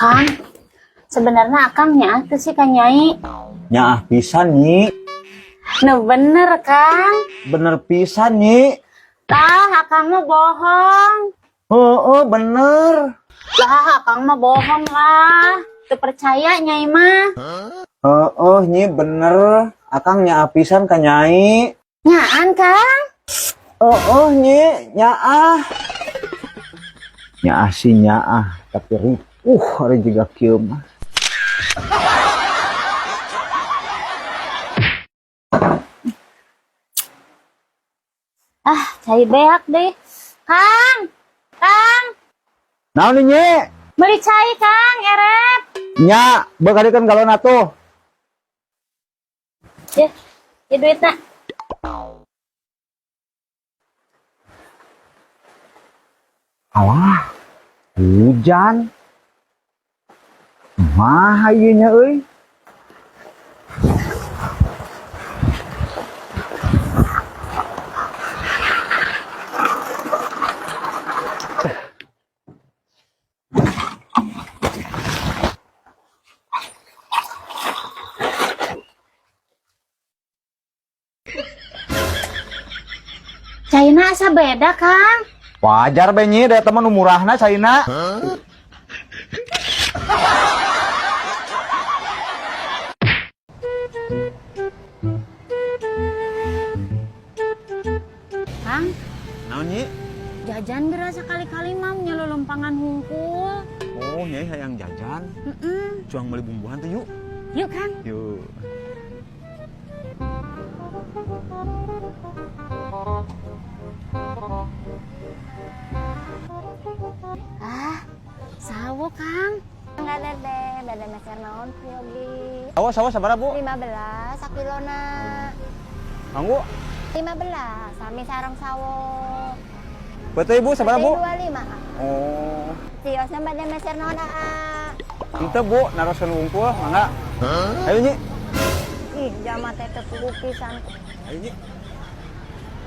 Kang, sebenarnya akang nyaah teu sih ka Nyai? Nyaah pisan, Nyi. Nu bener, Kang. Bener pisan, Nyi. Tah, akang mah bohong. Heeh, bener. Lah, akang mah bohong lah. Teu percaya Nyai mah. Heeh, Nyi, bener. Akang nyaah pisan ka Nyai. Nyaan, Kang? Heeh, Nyi, nyaah. Nyaah sih nyaah, tapi ripuh ari jiga kieu mah. Ah, cai beak deh. Kang, Kang, Naon nih, Nyi? Beli cai, Kang, erep. Nya, beuk galon atuh. Ya, ya duitna. Alah, hujan. Kumaha ieu nya euy? Caina asa beda, Kang. Wajar be, Nyi, da eta mah nu murahna caina. Kang, Naon, Nyi? Jajan geura sekali-kali mah nya lolompangan hungkul. Oh, Nyai hayang jajan. Heeh. Cuang meuli bumbuhan tuh yuk. Yuk, Kang. Yuk. Ah, sawo, Kang. Enggak dede, bade meser naon Yogi? Awas, awas, sabaraha, Bu? 15 sakilona. Manggu. 15 sami sareng sawo. Betul, Ibu, sabaraha, Bu? 25. Oh. Tiosna bade meser naon aa? Henteu, Bu, naroskeun wungkul, mangga. Ayo, Nyi. Ih, jama teh teu puguh pisan. Ayo, Nyi.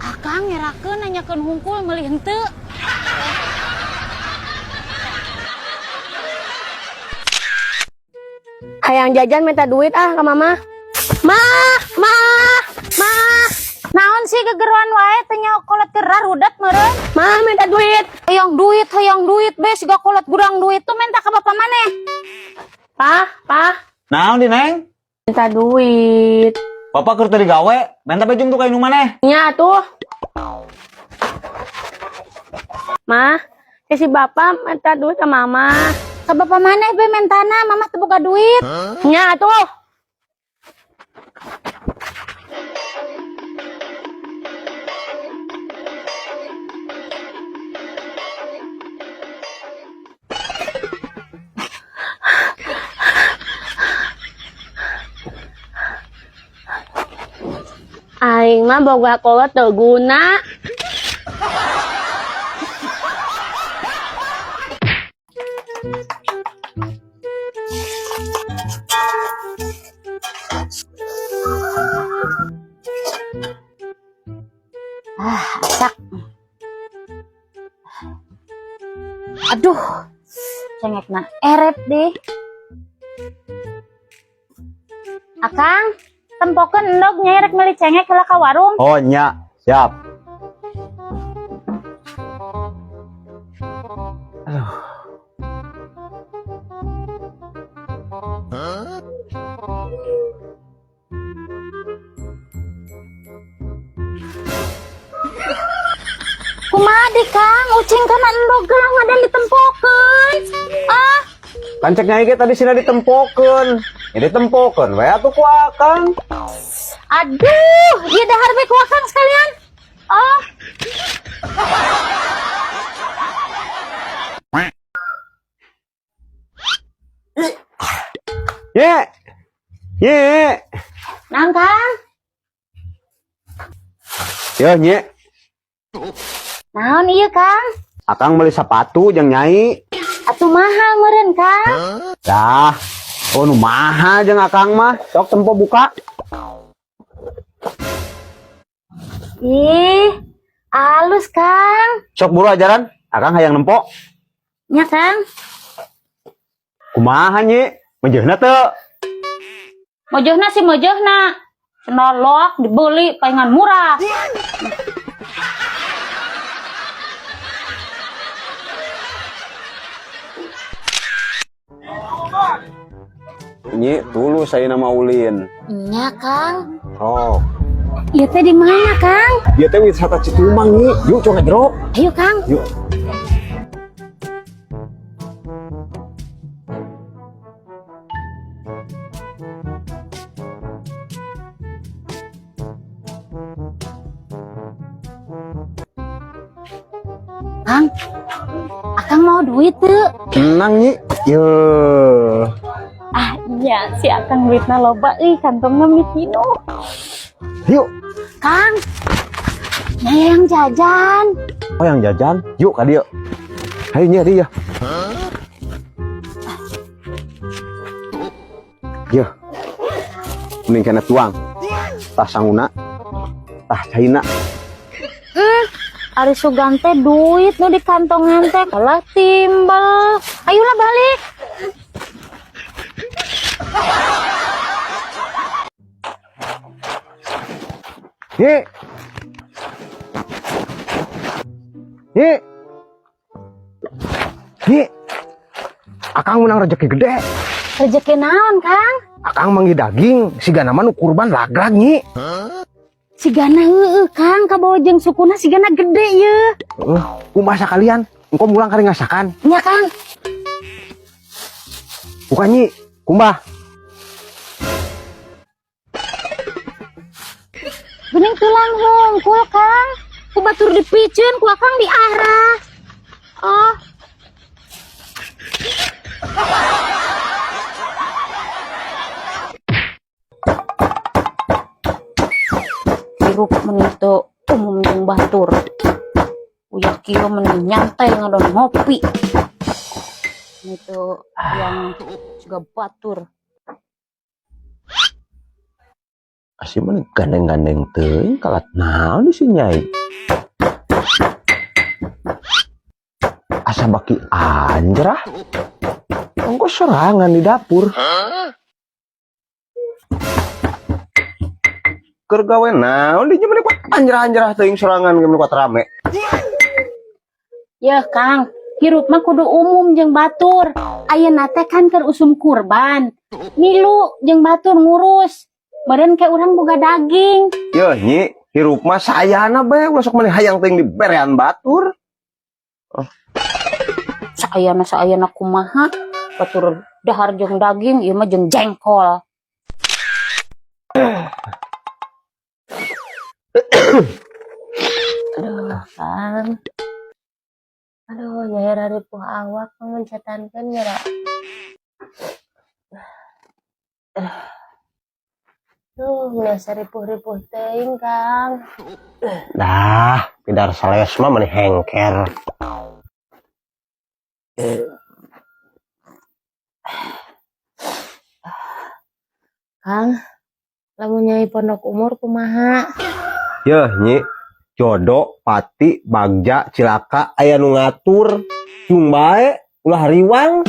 Akang ngerakeun nanyakeun hungkul meuli henteu. Hayang jajan minta duit ah ke mama. Ma, ma, ma, Naon sih gegeruan wae teu nyaho kolot keur rudet meureun. Ma minta duit. Hayang duit be siga kolot gudang duit tuh minta ka bapak maneh. Pa, pa, Naon di, Neng? Minta duit. Bapak keur teu digawe, minta bejung tuh ka indung maneh. Nya tuh. Ma, si bapak minta duit ke mama. Ka bapak maneh be mentana, mama teu boga duit. Nya tuh. Aing mah boga kolot teu guna. Ah, asak. Aduh, cengekna erep deh. Akang, tempokeun endog nyai rek meuli cengek heula ka warung. Oh, nya, siap. Aduh. Kumaha di Kang, ucing kana endog gelang ngadan ditempokeun. Ah, Kan cek Nyai ge tadi sina ditempokeun. Ya ditempokeun we atuh ku Akang. Aduh, ieu dahar we ku Akang sekalian. Oh, Ye. Ye. Naon Kang? Yo, Nye. Naon ieu Kang? Akang beli sepatu jeung Nyai. Atuh mahal meureun Kang. Dah. Oh, nu mahal jeung Akang mah. Sok tempo buka. Ih, alus Kang. Sok buru ajaran. Akang hayang nempo. Nya Kang. Kumaha, Nyi? Mejeuhna teu? Mejeuhna sih mejeuhna. Sendal loak dibeli palingan murah. Nyi, tulus saya nama ulin. Nya, Kang. Oh. Ieu teh di mana, Kang? Ieu teh wisata Citumang, Nyi. Yuk, coba ngejero. Ayo, Kang. Yuk. Kang. Akang mau duit tuh. Tenang, Nyi. Yo. Ah, iya, si Akang duitna loba euy, kantongna mitino. Yuk. Kang. Nyai yang jajan. Oh, yang jajan. Yuk, ka dieu. Hayu, Nyi, dieu. Yo. Mending kena tuang. Tah sanguna. Tah caina. Ari sugan teh duit nu di kantongan teh kalah timbal. Ayolah balik. Nyi. Nyi. Nyi. Akang menang rezeki gede. Rezeki naon, Kang? Akang manggih daging, sigana mah nu kurban laglag, Nyi. Sigana heueuh, Kang, kabawa jeung sukuna sigana gede ye. Heeh, kumaha sakalian? Engko mulang kari ngasakan. Nya, Kang. Bukan, Nyi, kumbah. Geuning tulang hungkul, Kang. Ku batur dipiceun ku Akang diarah. Oh. Hirup meni teu umum jeung batur. Uya kieu meni nyantai ngadon ngopi. Itu yang juga batur. Asih mah gandeng-gandeng teuing kalat naon si Nyai. Asa baki anjrah. Ongko serangan di dapur. Keur gawe naon di meni kuat anjrah-anjrah teuing serangan ge meni kuat rame. Yeuh, Kang, hirup mah kudu umum jeung batur. Ayeuna teh kan keur usum kurban. Milu jeung batur ngurus. Meureun ke urang boga daging. Yeuh, Nyi, hirup mah sayana bae ulah sok meni hayang teuing diberean batur. Saayana saayana kumaha? Batur dahar jeung daging, ieu mah jeung jengkol. Aduh, Kang. Aduh, nyai ripuh awak mencetankeun ya, Duh, biasa ripuh-ripuh teuing, Kang. Dah, pidar sales mah meni hengker. Kang, lamun nyai pondok umur kumaha? Yeuh, Nyi, jodoh, pati, bagja, cilaka aya nu ngatur. Cung bae, ulah riwang.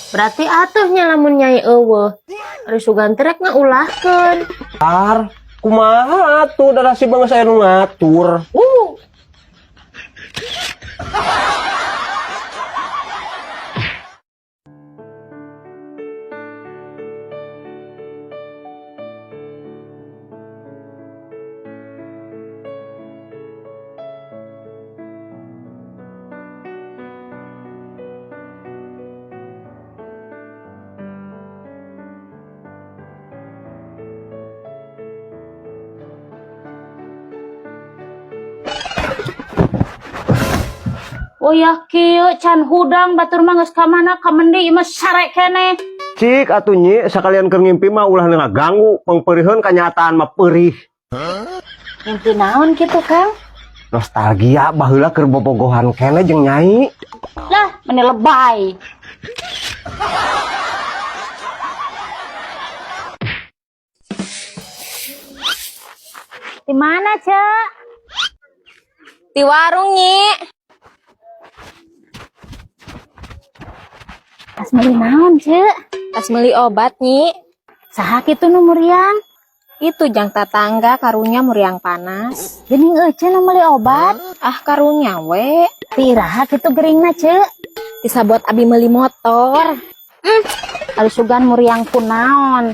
Berarti atuh nya lamun nyai eueuh. Ari sugan teh rek ngaulahkeun. Tar, kumaha atuh da nasib geus aya nu ngatur. Oh ya kieu can hudang batur mah geus ka mana ka mendi ieu mah sare keneh. Cik atuh Nyi, sakalian keur ngimpi mah ulah ngaganggu, pangpeuriheun kanyataan mah peurih. Ngimpi naon kitu, Kang? Nostalgia baheula keur bobogohan keneh jeung Nyai. Lah, meni lebay. Di mana, Cek? Di warung, Nyi. Tas meuli naon, Ceu? Tas meuli obat, Nyi. Saha kitu nu muriang? Itu jang tatangga karunya muriang panas. Geuning ece nu meuli obat. Ah, karunya we. Ti iraha kitu geringna, Ceu? Bisa buat abi meuli motor. Ari sugan muriang kunaon?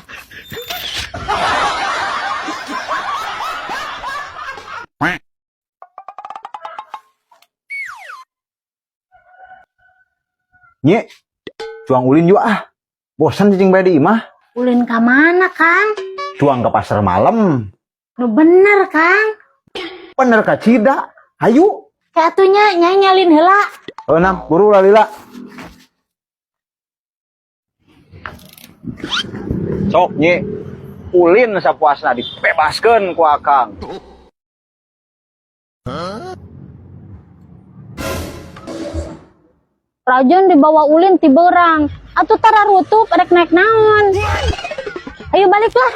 Nyi, cuang ulin juga ah. Bosan cicing bae di imah. Ulin ka mana, Kang? Cuang ke pasar malam. Nu bener, Kang. Bener kacida. Hayu. Kayak atunya nyai nyalin heula. Oh, nam, buru lah lila. Sok Nyi, ulin sapuasna dibebaskeun ku Akang. Rajon dibawa ulin ti beurang. Atuh tara rutup rek naik naon. Ayo baliklah.